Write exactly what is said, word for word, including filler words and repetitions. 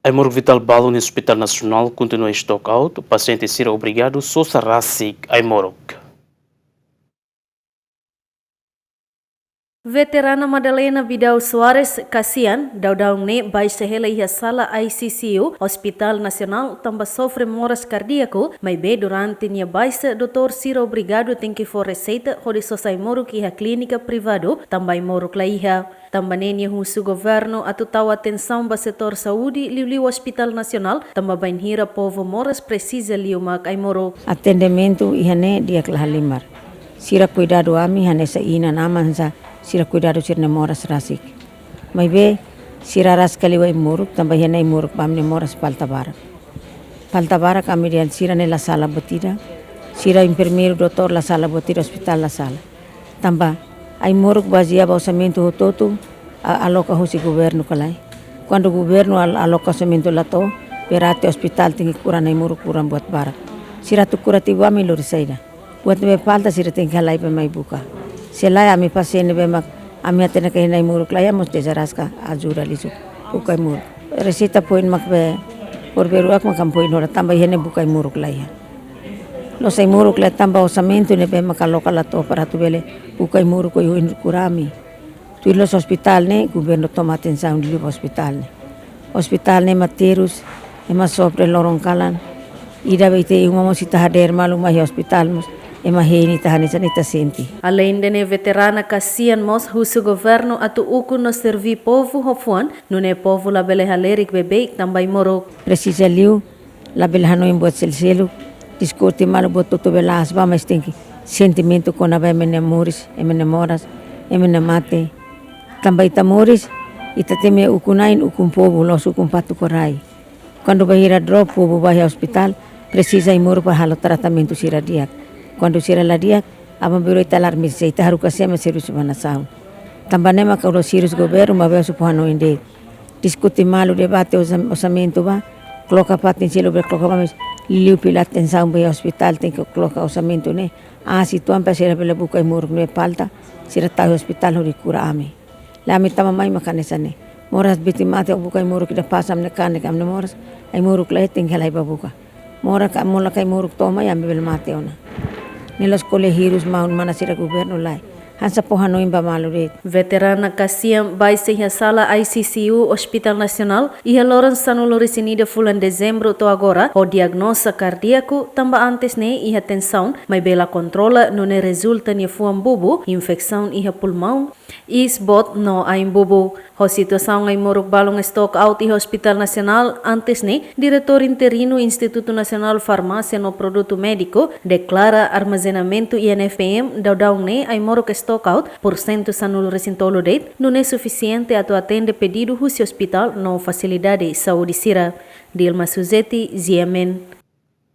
Ai-moruk vitál balu iha Hospital Nasionál kontinua stock out, pasiente sira obrigadu sosa rasik ai-moruk. Veterana Madalena Vidal Soares Kasian, daudaun ne'e baixa hela iha sala I C C U, Hospital Nasionál, tanba sofre moras kardíaku, maibé durante nia baixa, doutór sira obrigadu tenke fó reseita hodi sosa ai-moruk iha klínika privadu, tanba ai-moruk laiha. Tanba ne'e nia husu governu atu tau atensaun ba setór saúde, liuliu Hospital Nasionál, tanba bainhira povu moras presiza liu mak ai-moruk. Atendimentu iha ne'e di'ak la halimar. Sira kuidadu ami hanesan inan-aman sá, sira kuidadu sira-nia moras rasik. Maibé, sira rasik liu ai-moruk, tanba iha ne'e ai-moruk ba ami-nia moras falta barak. Falta barak ami dehan sira ne'e la sala buat ida. Sira enfermeiru, doutór la sala buat ida, hospital la sala. Tanba, ai-moruk bazeia ba orsamentu hotu-hotu, a-, aloka husi governu ka lae. Kuandu governu al-, aloka orsamentu la to'o, berarti hospital tenke kuran ai-moruk, kuran buat barak. Sira atu kura tibu ami lori saida. Buat ne'ebé falta sira tenke halai bá mai buka. Se lae ami pasiente ne'ebé mak ami hatene katak iha ne'e ai-moruk laiha mós desaraska ajuda lisuk. Buka ai-moruk. Reseita foin mak be por beruak mak ami foin hola tanba iha ne'e buka ai-moruk laiha. La'ós ai-moruk laiha tanba orsamentu ne'ebé mak aloka la to'o para atu bele buka ai-moruk oioin kura ami. Tuir la'ós hospital ne'e, governu toma atensaun liu ba hospital ne'e. Hospital ne'e ema terus, ema sofre loron kalan. Ida be ita iha uma mós ita hadeer malu mai hospital mós, ema hein ita hanesan ita sente. Aleinde ne'e veterana Kasian mós husu governu atu ukun no serví povu ho fuan, nune'e povu labele halerik beibeik tanba ai-moruk. Presiza liu, labele hanoin buat selu-seluk, diskute malu buat hotu-hotu be la'ós ba, mas tenke sentimentu kona-ba ema nia moris, ema nia moras, ema nia mate. Tanba ita moris, ita temi ukun-na'in, ukun povu, la'ós ukun fatuk ho rai. Kuandu bainhira drop, povu bá iha hospital, presiza ai-moruk para halo tratamentu sira di'ak. Kuandu sira la di'ak, aban-bainrua ita alarme, se ita haruka sé mak servisu ba nasaun. Tanba ne'e mak ha'u husu governu, maibé husu fó hanoin de'it. Diskute malu, debate orsa-, orsamentu bá, koloka fatin seluk bele koloka bá, mas liu fila atensaun ba iha hospital tenke koloka orsamentu ne'e. Ah, se tuan pa sira bele buka ai-moruk ne'ebé falta, sira tau hospital hodi kura ami. Lae ami tama mai mak hanesan ne'e. Moras biti mate, ó buka ai-moruk ida fase ami-nia kanek, ami-nia moras, ai-moruk laiha tenke halai bá buka. Moras ka mola ka ai-moruk to'o mai ami bele mate ona. Ne'e la'ós ko'alia hirus maun mana sira governu lae. Hanesan fó hanoin ba malu de'it. Veterana Kasian baixa iha sala I C C U Hospital Nasionál, iha loron sanulu-resin-ida fulan Dezembru to'o agora, ho diagnoza kardíaku, tanba antes ne'e iha tensaun, maibé la kontrola, nune'e rezulta nia fuan bubu, infesaun iha pulmaun, iis boot no ain bubu. Ho situasaun ai-moruk balun stock out iha Hospital Nasionál, antes ne'e, Diretór Interinu Institutu Nasionál Farmásia no Produtu Médiku deklara armazenamentu I N F P M daudaun ne'e ai-moruk stock out, pursentu sanulu-resin-tolu de'it, nune'e sufisiente atu atende pedidu husi hospital no fasilidade saúde sira. Dilma Suzeti, G M N.